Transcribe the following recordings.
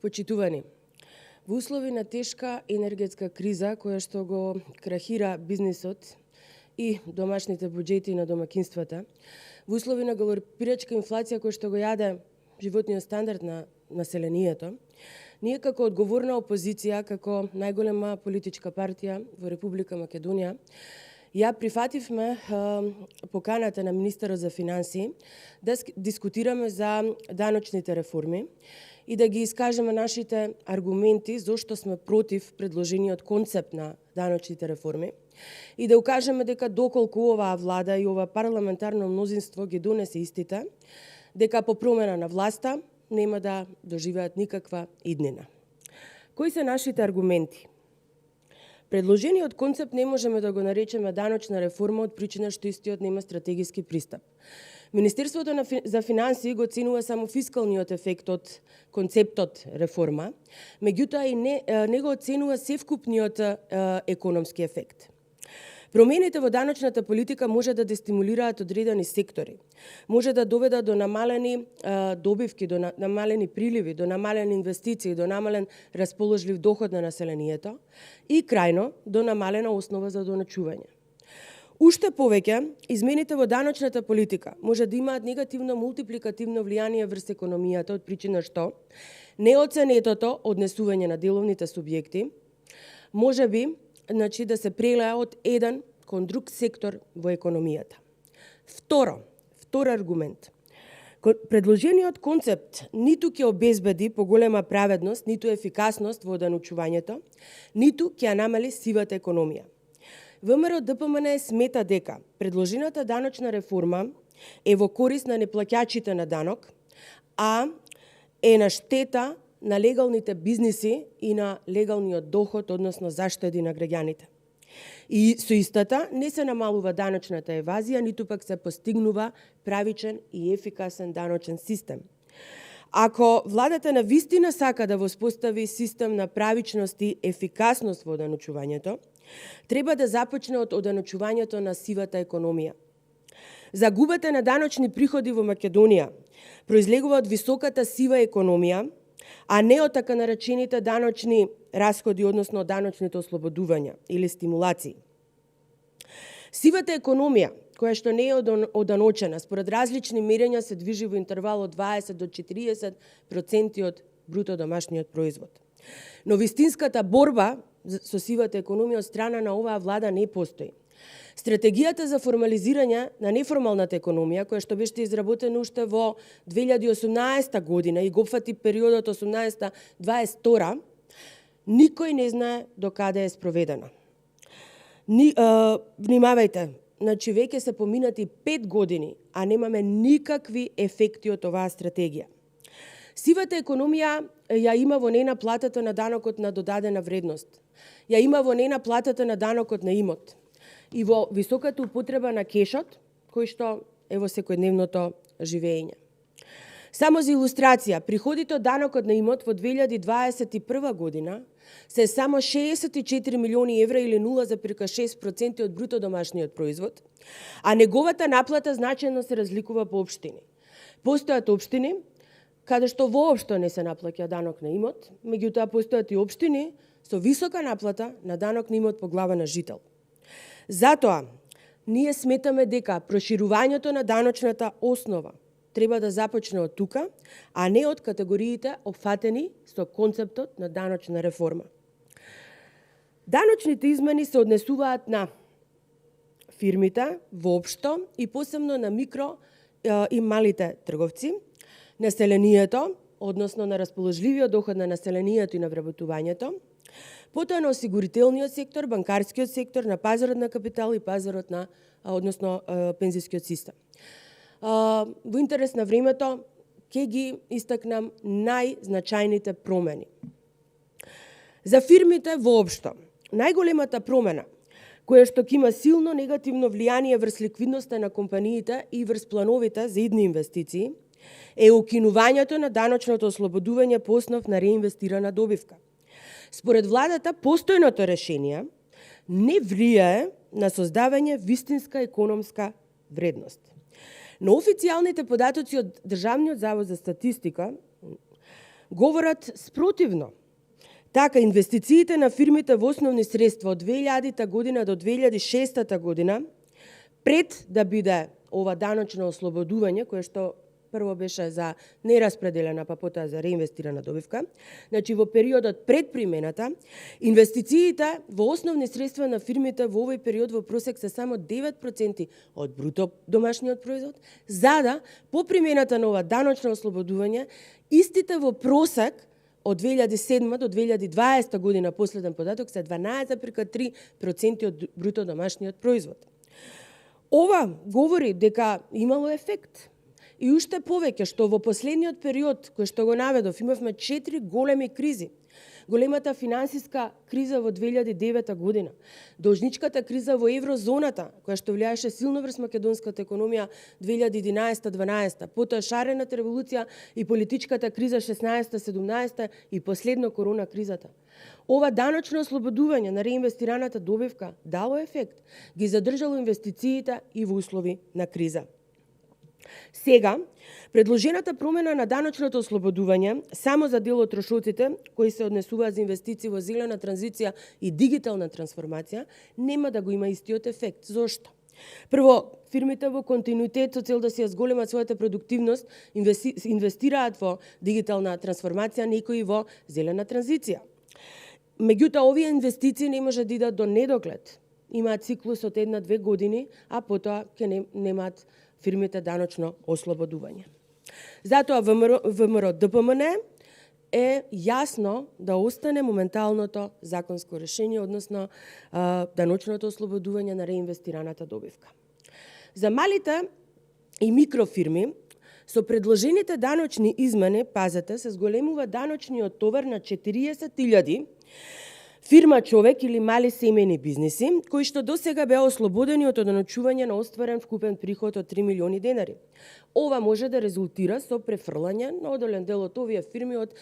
Почитувани, во услови на тешка енергетска криза која што го крахира бизнисот и домашните буџети на домакинствата, во услови на галопирачка инфлација која што го јаде животниот стандард на населението, ние како одговорна опозиција, како најголема политичка партија во Република Македонија, ја прифативме поканата на министерот за финансии да дискутираме за даночните реформи и да ги искажеме нашите аргументи зошто сме против предложениот концепт на даночните реформи и да укажеме дека доколку оваа влада и ова парламентарно мнозинство ги донесе истите, дека по промена на власта нема да доживеат никаква иднина. Кои се нашите аргументи? Предложениот концепт не можеме да го наречеме даночна реформа од причина што истиот нема стратегиски пристап. Министерството за финансии го оценува само фискалниот ефект од концептот реформа, меѓутоа и не го оценува севкупниот економски ефект. Промените во даночната политика може да дестимулираат одредени сектори, може да доведат до намалени добивки, до намалени приливи, до намалени инвестиции, до намален расположлив доход на населението и крајно до намалена основа за доначување. Уште повеќе, измените во даночната политика може да имаат негативно мултипликативно влијание врз економијата од причина што неоценетото однесување на деловните субјекти може би да се прелеа од еден кон друг сектор во економијата. Втор аргумент. Предложениот концепт ниту ќе обезбеди поголема праведност, ниту ефикасност во даночувањето, ниту ќе ја намали сивата економија. ВМРО ДПМН смета дека предложената даночна реформа е во корист на неплаќачите на данок, а е на штета на легалните бизниси и на легалниот доход, односно заштеди на граѓаните. И со истата не се намалува даночната евазија, ниту пак се постигнува правичен и ефикасен даночен систем. Ако владата на вистина сака да воспостави систем на правичност и ефикасност во оданочувањето, треба да започне од оданочувањето на сивата економија. Загубата на даночни приходи во Македонија произлегува од високата сива економија, а не од така наречените даночни расходи, односно даночните ослободувања или стимулации. Сивата економија, која што не е оданочена, според различни мерења се движи во интервал од 20 до 40% од бруто домашниот производ. Но вистинската борба со сивата економија од страна на оваа влада не постои. Стратегијата за формализирање на неформалната економија, која што беше изработена уште во 2018 година и го опфати периодот 18-22, никој не знае до каде е спроведена. Внимавајте, значи веќе се поминати 5 години, а немаме никакви ефекти од оваа стратегија. Сивата економија ја има во ненаплатата на данокот на додадена вредност, ја има во ненаплатата на данокот на имот и во високата употреба на кешот, кој што е во секојдневното живење. Само за илустрација, приходите од данокот на имот во 2021 година се само 64 милиони евра или 0,6% од бруто домашниот производ, а неговата наплата значајно се разликува по општини. Постојат општини каде што воопшто не се наплаќа данок на имот, меѓутоа постојат и општини со висока наплата на данок на имот по глава на жител. Затоа, ние сметаме дека проширувањето на даночната основа треба да започне од тука, а не од категориите опфатени со концептот на даночна реформа. Даночните измени се однесуваат на фирмите воопшто и посебно на микро и малите трговци, населението, односно на расположливиот доход на населението и на вработувањето, потоа на осигурителниот сектор, банкарскиот сектор, на пазарот на капитал и пазарот на, односно пензискиот систем. Во интерес на времето ќе ги истакнам најзначајните промени. За фирмите воопшто, најголемата промена која што ќе има силно негативно влијание врз ликвидноста на компаниите и врз плановите за идни инвестиции е укинувањето на даночното ослободување по основ на реинвестирана добивка. Според владата, постојното решение не влијае на создавање вистинска економска вредност. Но официјалните податоци од Државниот завод за статистика говорат спротивно. Така, инвестициите на фирмите во основни средства од 2000 година до 2006 година, пред да биде ова даночно ослободување, кое што прво беше за нераспределена, па потоа за реинвестирана добивка, значи во периодот пред примената, инвестициите во основни средства на фирмите во овој период во просек се само 9% од бруто домашниот производ, за да по примената на ова даночно ослободување, истите во просек од 2007 до 2020 година, последен податок, се 12,3% од бруто домашниот производ. Ова говори дека имало ефект. И уште повеќе што во последниот период, кој што го наведов, имавме 4 големи кризи. Големата финансиска криза во 2009 година, должничката криза во еврозоната, која што влијаеше силно врз македонската економија 2011-12, потоа шарената револуција и политичката криза 16-17 и последно корона кризата. Ова даночно ослободување на реинвестираната добивка дало ефект, ги задржало инвестициите и во услови на криза. Сега, предложената промена на даночното ослободување само за дел од трошоците кои се однесуваат за инвестиции во зелена транзиција и дигитална трансформација, нема да го има истиот ефект. Зошто? Прво, фирмите во континуитет со цел да се зголемат својата продуктивност инвестираат во дигитална трансформација, некои во зелена транзиција. Меѓутоа, овие инвестиции не може да идат до недоглед. Имаат циклус од 1-2 години, а потоа ќе немаат фирмите даночно ослободување. Затоа ВМРО ДПМН е јасно да остане моменталното законско решение, односно даночното ослободување на реинвестираната добивка. За малите и микрофирми, со предложените даночни измени, пазете, се зголемува даночниот товар на 40.000 фирма човек или мали семејни бизниси, кои што досега беа ослободени од оданочување на остварен вкупен приход од 3 милиони денари. Ова може да резултира со префрлање на одолен дел од овие фирми од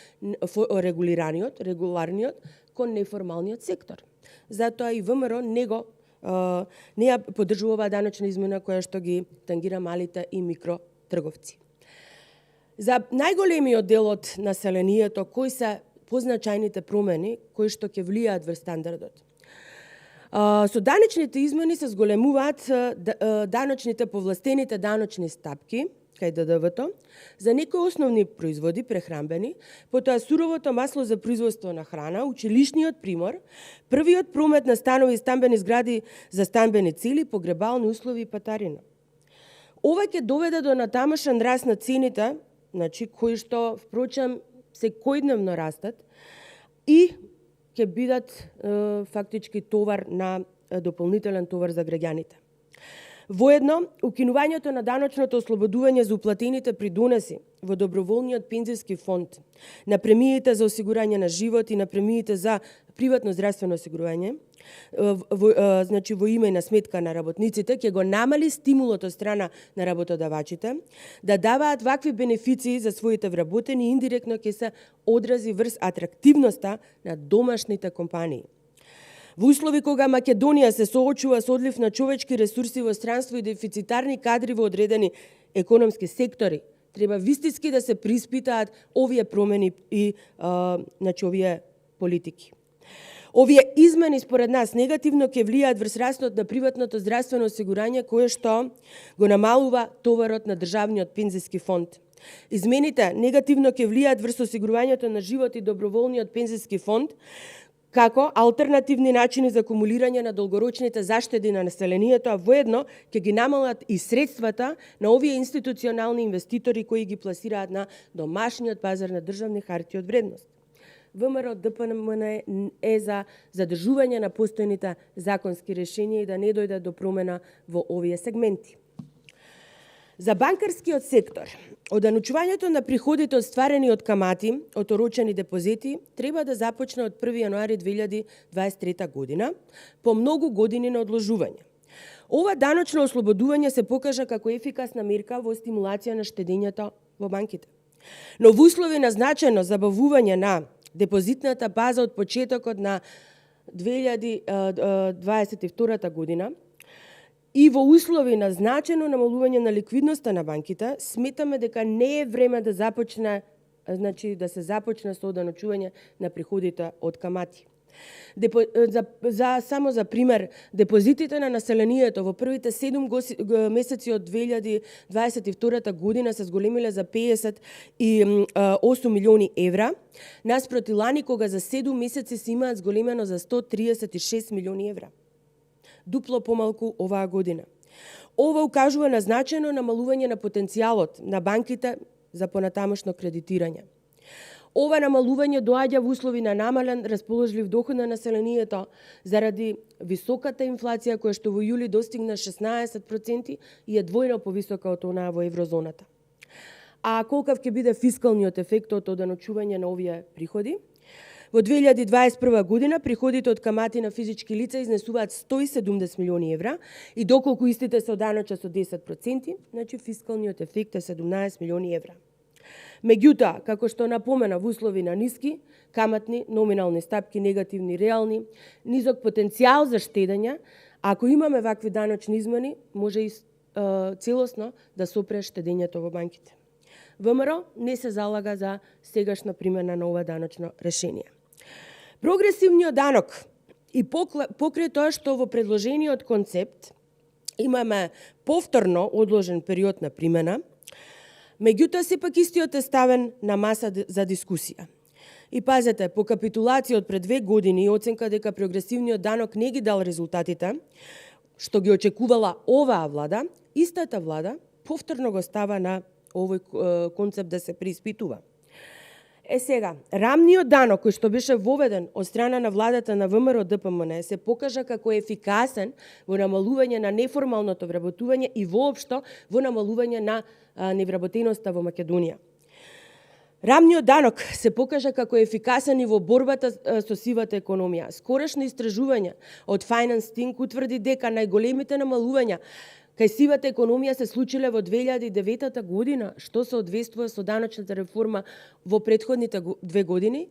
регуларниот кон неформалниот сектор. Затоа и ВМРО не ја поддржува оваа даночна измена која што ги тангира малите и микротрговци. За најголемиот дел од населението, кои се позначајните промени кои што ќе влијаат врз стандардот. Со даночните измени се зголемуваат даночните повластените даночни стапки кај ДДВ-то за некои основни производи прехранбени, потоа суровото масло за производство на храна, училишниот примор, првиот промет на станови и стамбени згради за стамбени цели, погребални услови и патарина. Ова ќе доведе до натамошен раст на цените, значи кои што впрочем секојдневно растат и ќе бидат фактички товар на дополнителен товар за граѓаните. Воедно, укинувањето на даночното ослободување за уплатените придонеси во доброволниот пензиски фонд, на премиите за осигурање на живот и на премиите за приватно здравствено осигурување, значи во име и на сметка на работниците, ќе го намали стимулот од страна на работодавачите да даваат вакви бенефиции за своите вработени и индиректно ќе се одрази врз атрактивноста на домашните компании. Во услови кога Македонија се соочува со одлив на човечки ресурси во странство и дефицитарни кадри во одредени економски сектори, треба вистински да се приспитаат овие промени и значи овие политики. Овие измени според нас негативно ќе влијаат врз растот на приватното здравствено осигурање кое што го намалува товарот на државниот пензиски фонд. Измените негативно ќе влијаат врз осигурувањето на живот и доброволниот пензиски фонд, како алтернативни начини за акумулирање на долгорочните заштеди на населението, а воедно ќе ги намалат и средствата на овие институционални инвеститори кои ги пласираат на домашниот пазар на државни харти од вредност. ВМРО ДПМН е за задржување на постојните законски решенија и да не дојде до промена во овие сегменти. За банкарскиот сектор, оданочувањето на приходите остварени од камати, од орочени депозити, треба да започне од 1 јануари 2023 година, по многу години на одложување. Ова даночно ослободување се покажа како ефикасна мерка во стимулација на штедењето во банките. Но во услови на значајно забавување на депозитната база од почетокот на 2022 година, и во услови на значајно намалување на ликвидноста на банките, сметаме дека не е време да започне значи да се започне со оданочување на приходите од камати. Само за пример, депозитите на населението во првите 7 месеци од 2022 година се зголемиле за 58 милиони евра, наспроти лани кога за 7 месеци се имаат зголемено за 136 милиони евра. Дупло помалку оваа година. Ова укажува на значајно намалување на потенцијалот на банките за понатамошно кредитирање. Ова намалување доаѓа во услови на намален расположлив доход на населението заради високата инфлација која што во јули достигна 16% и е двојно повисока од онаа во еврозоната. А колкав ќе биде фискалниот ефект од оданочување на овие приходи? Во 2021 година приходите од камати на физички лица изнесуваат 170 милиони евра и доколку истите се оданоча со 10%, значи фискалниот ефект е 17 милиони евра. Меѓутоа, како што напомена, во услови на ниски каматни номинални стапки, негативни реални, низок потенцијал за штедење, ако имаме вакви даночни измени, може и целосно да сопре штедењето во банките. ВМРО не се залага за сегашна примена на ова даночно решение. Прогресивниот данок и покрај тоа што во предложениот концепт имаме повторно одложен период на примена, меѓутоа сепак истиот е ставен на маса за дискусија. И пазете, по капитулација од пред 2 години и оценка дека прогресивниот данок не ги дал резултатите што ги очекувала оваа влада, истата влада повторно го става на овој концепт да се преиспитува. Сега, рамниот данок кој што беше воведен од страна на владата на ВМРО ДПМН се покажа како ефикасен во намалување на неформалното вработување и воопшто во намалување на невработеноста во Македонија. Рамниот данок се покажа како ефикасен и во борбата со сивата економија. Скорешно истражување од Finance Think утврди дека најголемите намалувања кај сивата економија се случиле во 2009 година, што соодветствува со даночната реформа во претходните 2 години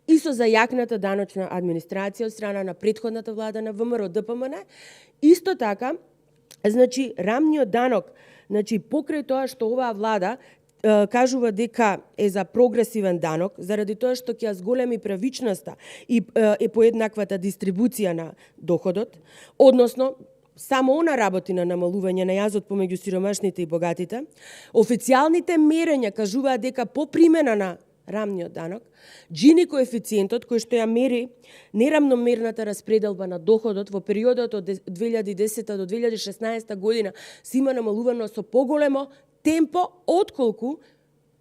и со зајакната даночна администрација од страна на претходната влада на ВМРО ДПМН. Исто така, значи рамниот данок, значи покрај тоа што оваа влада кажува дека е за прогресивен данок, заради тоа што ќе ја зголеми правичноста и поеднаквата дистрибуција на доходот, односно само она работи на намалување на јазот помеѓу сиромашните и богатите. Официјалните мерења кажуваат дека по примена на рамниот данок, Джини коефициентот кој што ја мери нерамномерната распределба на доходот во периодот од 2010 до 2016 година се има намалувано со поголемо темпо отколку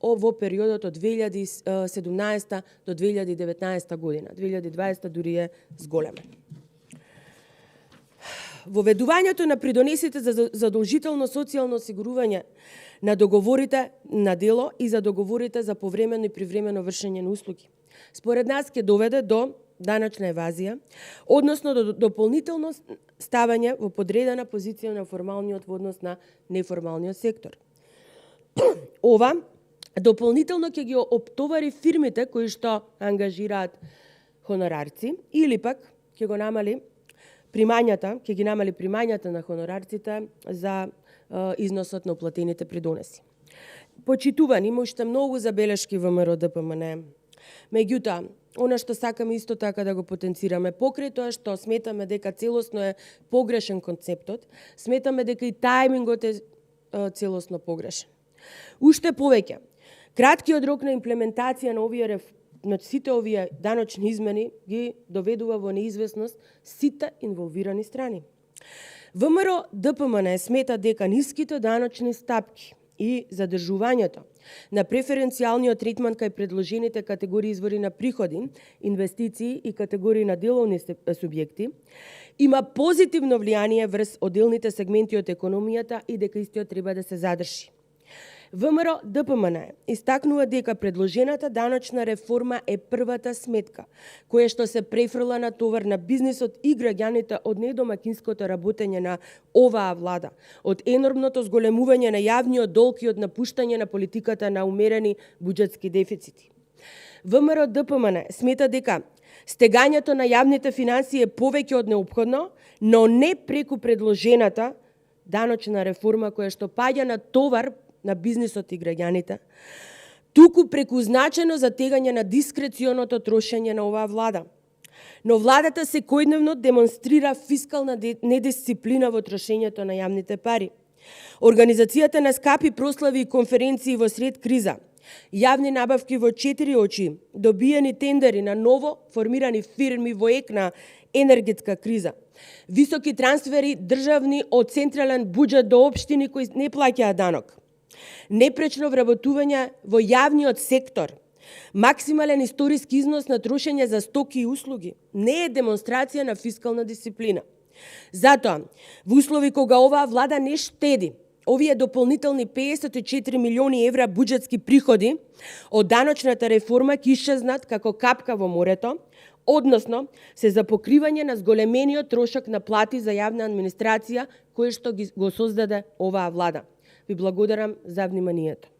во периодот од 2017 до 2019 година. 2020 дури е зголемен. Воведувањето на придонесите за задолжително социјално осигурување на договорите на дело и за договорите за повремено и привремено вршење на услуги. Според нас ќе доведе до даночна евазија, односно до дополнително ставање во подредена позиција на формалниот во однос на неформалниот сектор. Ова дополнително ќе ги оптовари фирмите кои што ангажираат хонорарци или пак ќе го намали примањата, ќе ги намали примањата на хонорарците за износот на уплатените придонеси. Почитувани, има уште многу забелешки во ВМРО ДПМН. Меѓутоа, она што сакаме исто така да го потенцираме, покрај тоа што сметаме дека целосно е погрешен концептот, сметаме дека и тајмингот е целосно погрешен. Уште повеќе, краткиот рок на имплементација на сите овие даночни измени ги доведува во неизвестност сите инволвирани страни. ВМРО ДПМН смета дека ниските даночни стапки и задржувањето на преференцијалниот третман кај предложените категории извори на приходи, инвестиции и категории на деловни субјекти има позитивно влијание врз одделните сегменти од економијата и дека истиот треба да се задржи. ВМРО ДПМН истакнува дека предложената даночна реформа е првата сметка, која што се префрла на товар на бизнисот и граѓаните од недомакинското работење на оваа влада, од енормното зголемување на јавниот долг и од напуштање на политиката на умерени буџетски дефицити. ВМРО ДПМН смета дека стегањето на јавните финансии е повеќе од неопходно, но не преку предложената даночна реформа која што паѓа на товар на бизнисот и граѓаните, туку преку значајно затегање на дискреционото трошење на оваа влада. Но владата секојдневно демонстрира фискална недисциплина во трошењето на јавните пари. Организацијата на скапи прослави и конференции во сред криза, јавни набавки во 4 очи, добиени тендери на ново формирани фирми во ек на енергетска криза, високи трансфери државни од централен буџет до општини кои не плаќаат данок, непречно вработување во јавниот сектор, максимален историски износ на трошење за стоки и услуги, не е демонстрација на фискална дисциплина. Затоа, во услови кога оваа влада не штеди, овие дополнителни 54 милиони евра буџетски приходи од даночната реформа ќе исчезнат како капка во морето, односно се за покривање на зголемениот трошок на плати за јавна администрација кој што го создаде оваа влада. Ви благодарам за вниманието.